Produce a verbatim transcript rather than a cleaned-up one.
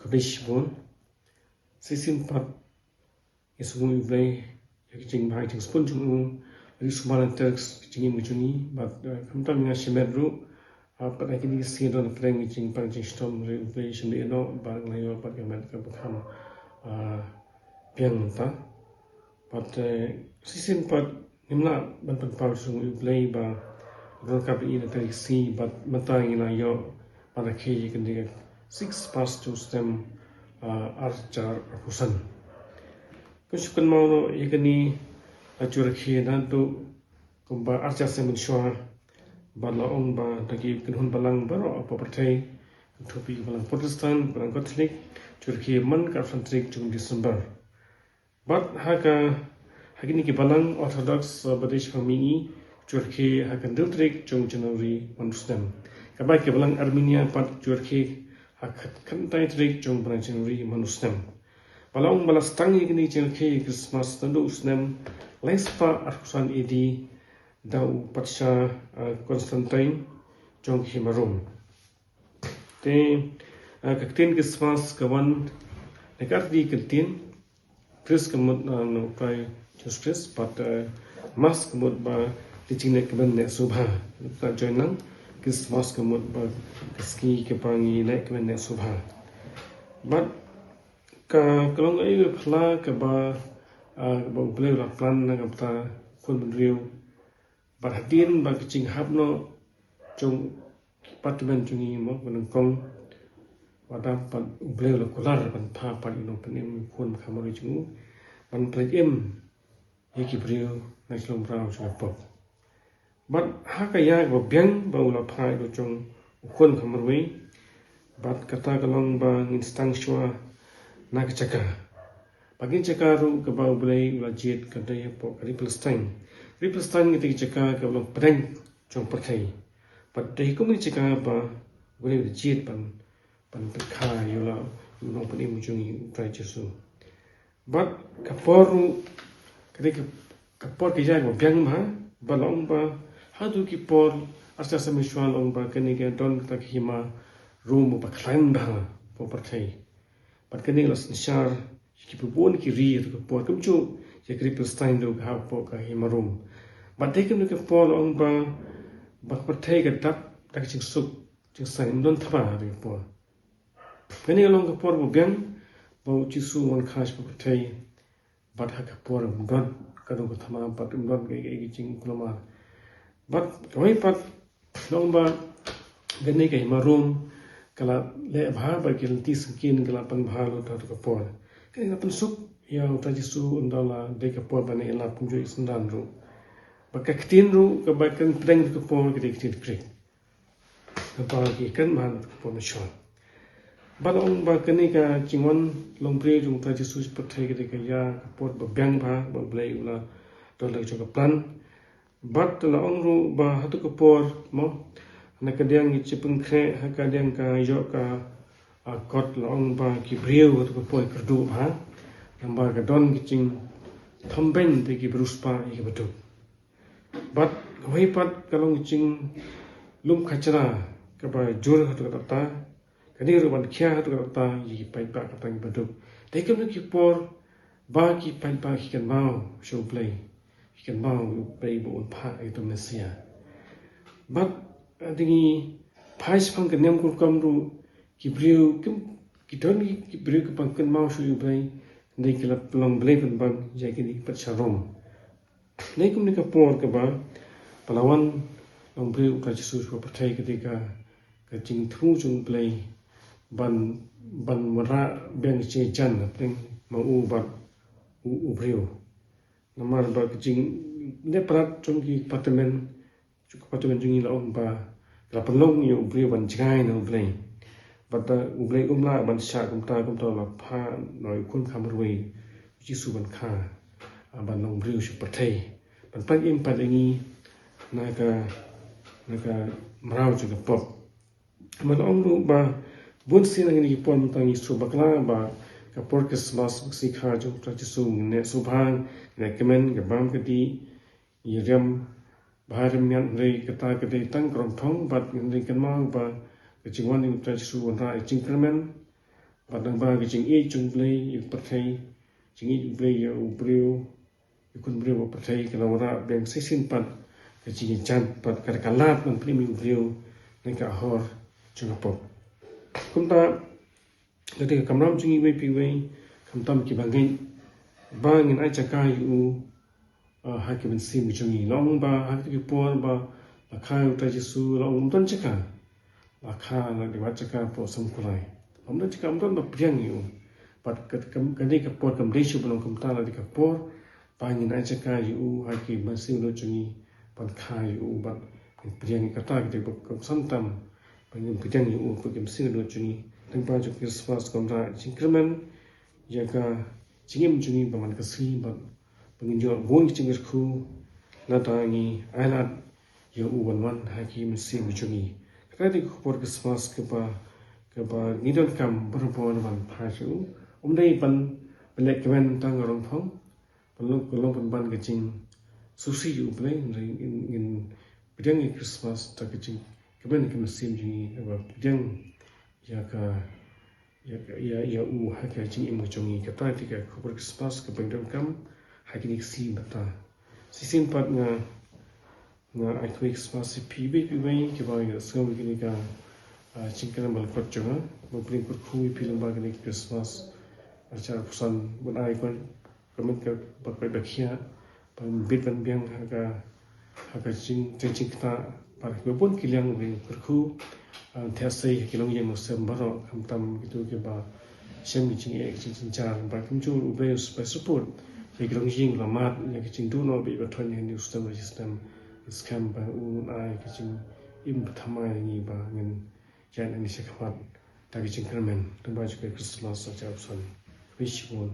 pdeng shibun. Shisien pat ngi sngew ïa U Blei ïa ka jingbha jingsbun jong u, ïa u sumar na ter ka jingim ka jong ngi, bad khamtam ïa nga shimet ruh, ah, pat ha kine ki sngi don pdeng ka jingpang jingshitom, hynrei U Blei shim ïa noh bad nga la ïoh pat ka met kaba kham, ah, biang mynta. Bad, eh, shisien pat ngim lah ban pynpaw shuh ïa U Blei ba u la ryngkat ïa ngi na kane ka sngi, bad mynta ngi la ïoh ban rakhe ïa kane ka six past jong u snem, ah, ar hajar arphew san. Ngan shu kynmaw noh ïa kane, la ju rakhe naduh kumba ar hajar snem mynshuwa, bad la ong ba da ki kynhun balang baroh hapoh pyrthei, kynthup ïa ki balang Protestant, balang Katholik, ju rakhe man ka arphew san tarik jong December. Bad ha ka, ha kine ki balang Orthodox, uh, ba dei shaphang mihngi, ju rakhe ha ka hynriew tarik jong January man u snem. Katba ki balang Armenia pat ju rakhe ha ka khyndai tarik jong bnai January man u snem. Ba la ong ba la sdang ïa kine ki jingrakhe ïa Christmas naduh u snem lai spah arphew san A D da u patsha, uh, Constantine jong ka hima Rome. Te, ah, ka ktien Christmas ka wan na ka artylli ka ktien Chris, ka mut, ah, na u Trai Jisu Khrist, bad, ah, Mas ka mut ba ka jingleh kmen leh sngewbha. Ka join lang, Christmas ka mut ba ka sngi kaba ngi leh kmen leh sngewbha. Bad ka, ka long kaei ka pla kaba, ah, kaba U Blei u la plan na ka bynta u khun bynriew. Bad hadien ba ka jinghap noh jong ki patmen jong ngi mo, ba nyngkong, wat la pat U Blei u la kular ban phah pat ïa u Nongpynim, u Khun ba kham marwei jong u, ban pynleit im ïa ki briew na ka shnong mraw jong ka pop. Bad ha ka ïa kaba biang ba u la phah ïa u jong u Khun ba kham marwei, bad kata ka long ba ngin sdang shuwa na ka jaka. Bad kane ka jaka ruh kaba U Blei u la jied ka dei hapoh ka ri Palestine. Ri Palestine ka dei ka jaka kaba long pdeng jong pyrthei. Bad dei kum kane ka jaka ba U Blei u la jied ban, ban pynkha ïa u la, ïa u Nongpynim jong ngi u Trai Jisu. Bad ka por ruh, ka dei ka, ka por ka ïa kaba biang bha, ba la ong ba, haduh ki por, ar hajar snem mynshuwa la ong ba, kane ka don kata ka hima Rome ba khlaiñ bha hapoh pyrthei. Bad kane la synshar ïa kiba bun ki ri ha kato ka por, kumjuh ïa ka ri Palestine ruh ka hap hapoh ka hima Rome. Bad dei kumne ka por la ong ba, ba ka pyrthei ka dap da ka jingsuk jingsaiñ, ym don thma ha kato ka por. Kane ka long ka por ba biang ba u Jisu u wan kha sha pyrthei. Bad ha ka por ym don kano ka thma, bad ym don kaei kaei ka jingkulmar. Bad kawei pat, la ong ba kane ka hima Rome ka la leh bha, bad ki lynti syngkien ka la pan bha lut ha kato ka por. Kane ka la pynsuk ïa u Trai Jisu ynda la dei ka por ban ïalap kumjuh ïa ki synran ruh. Bad ka ktien ruh kaba kren pdeng kato ka por ka dei ka ktien Greek. Kaba ki kren bha na ka por mynshuwa. Bad la ong ba kane ka jingwan long briew jong u Trai Jisu sha pyrthei ka dei ka ïa ka por ba biang bha ba U Blei u la don la ka jong ka plan. Bad la ong ruh ba ha kato ka por mo, na ka liang ki jingpynkhreh, ha ka liang ka ïoh ka, ah, kot, la ong ba ki briew ha kato ka por ki kyrduh bha. Namar ka don ka jingthombeiñ da ki riewspah ïa ki baduk. Bad kawei pat ka long ka jinglum khajna kaba jur ha kato ka rta. Kane ruh ban khia ha kato ka rta ïa ki paidbah, kata ki baduk. Dei kumno ki por ba ki paidbah ki kynmaw sha U Blei, ki kynmaw ïa U Blei ba un phah ïa uto u Messiah. Bad, eh, dei ngi phai shaphang ka niam ka rukom ruh, ki briew kim, ki don ki, ki briew kiba kynmaw sha U Blei, dei ki la pynlong blei pynban ïa kine ki patsha Rome. Dei kumne ka por kaba, ba la wan long briew u Trai Jisu sha pyrthei, ka dei ka, ka jingthmu jong U Blei ban, ban wanrah biang ka jingïajan hapdeng ma u bad u, u briew. Namar ba ka jingleh palat jong ki patmen, jong ki patmen jong ngi, la ong ba ka la pynlong ïa u briew ban jngai na U Blei. Bad, uh, U Blei um lah ban shah kumta, kumta u la phah noh ïa u Khun ba kham marwei, u Jisu, ban kha, uh, ban long briew sha pyrthei, ban pynïaid pat ïa ngi na ka, na ka mraw jong ka pop. Bad la ong ruh ba bun sien ha kine ki por mynta ngi sngewbakla ba ka por Christmas, ka sngi kha jong u Trai Jisu, ngi neh sngewbha, ngi neh kmen, ka bam ka dih, ngi riam bha riam miat, hynrei kata ka dei tang ka rong thong, bad ngi dei kynmaw ba ka jingwan jong u Trai Jisu wanrah ïa ka jingkyrmen. Bad nang ba ka jingïeit jong U Blei ïa ka pyrthei, jingïeit U Blei ïa u briew, ïa u khun briew ba pyrthei, ka la wanrah biang shisien pat ka jingïeit pat, ka la ka lad ban pynïap ïa u briew na ka hor jong ka pop. Kumta, ka dei ka kamram jong ngi iwei pa iwei, khamtam kiba ngeit, ba ngin ai jaka ïa u, ah, ha ki mynsiem jong ngi. Long ba ha ki por ba la kha ïa u Trai Jisu, long ym don jaka. La kha la dei wad jaka hapoh Samkulai. Ym don jaka, ym don ba pdiang ïa u. Bad ka, ka, ka dei ka por, kam dei shuh ba long kumta, la dei ka por ba ngin ai jaka ïa u ha ki mynsiem jong ngi, ban kha ïa u, bad ngin pdiang ïa kata, ka dei ba kam san tam ba ngin pdiang ïa u ha ki mynsiem jong ngi. Tang ba jong Christmas ka wanrah jingkyrmen ïa ka jingim jong ngi ba man ka sngi, bad ba ngin ïoh bun ki jingkyrkhu lada ngi ailad ïa u ban wan ha ki mynsiem jong ngi. Kata dei ka khubor Christmas kaba, kaba ngi donkam barabor ban phai sha u. Ym dei ban, ban leh kmen tang ka rong phong, ban long, ban long pynban ka jingsngewsih ïa U Blei, ngin, ngin pdiang ïa Christmas da ka jingkmen ka mynsiem jong ngi, kaba pdiang ïa ka, ïa ka, ïa, ïa u ha ka jingim ka jong ngi. Kata dei ka khubor Christmas kaba ngi donkam ha kine ki sngi mynta. Shisien pat nga, nga ai khublei Christmas ïa phi iwei pa iwei kiba ïa sngew ïa kane ka, ah, jingkren ba lyngkot jong nga. Nga pynlong kyrkhu ïa phi lyngba kane ka Christmas, ah, arhajar arphew san, ban ai khublei, khublei ba koit ba khiah, ban bit ban biang ha ka, ha ka jing, jing, jingkynnoh, bad kiba bun ki liang, ban kyrkhu, ah, thiah sei ha ki longïing longsem baroh, khamtam kito kiba shem ki jingeh ki jingjynjar, bad kumjuh U Blei un sa pynsupport ïa ki longïing, la mad ïa ki jingduh noh bad ba thoh ïa ngi snem snem, skhem ba un ai ki jingim ba thymmai ïa ngi ba ngin ïaid nangne shakhmat da ki jingkyrmen. Lyngba jong ka Christmas arhajar arphew san. Khublei shibun.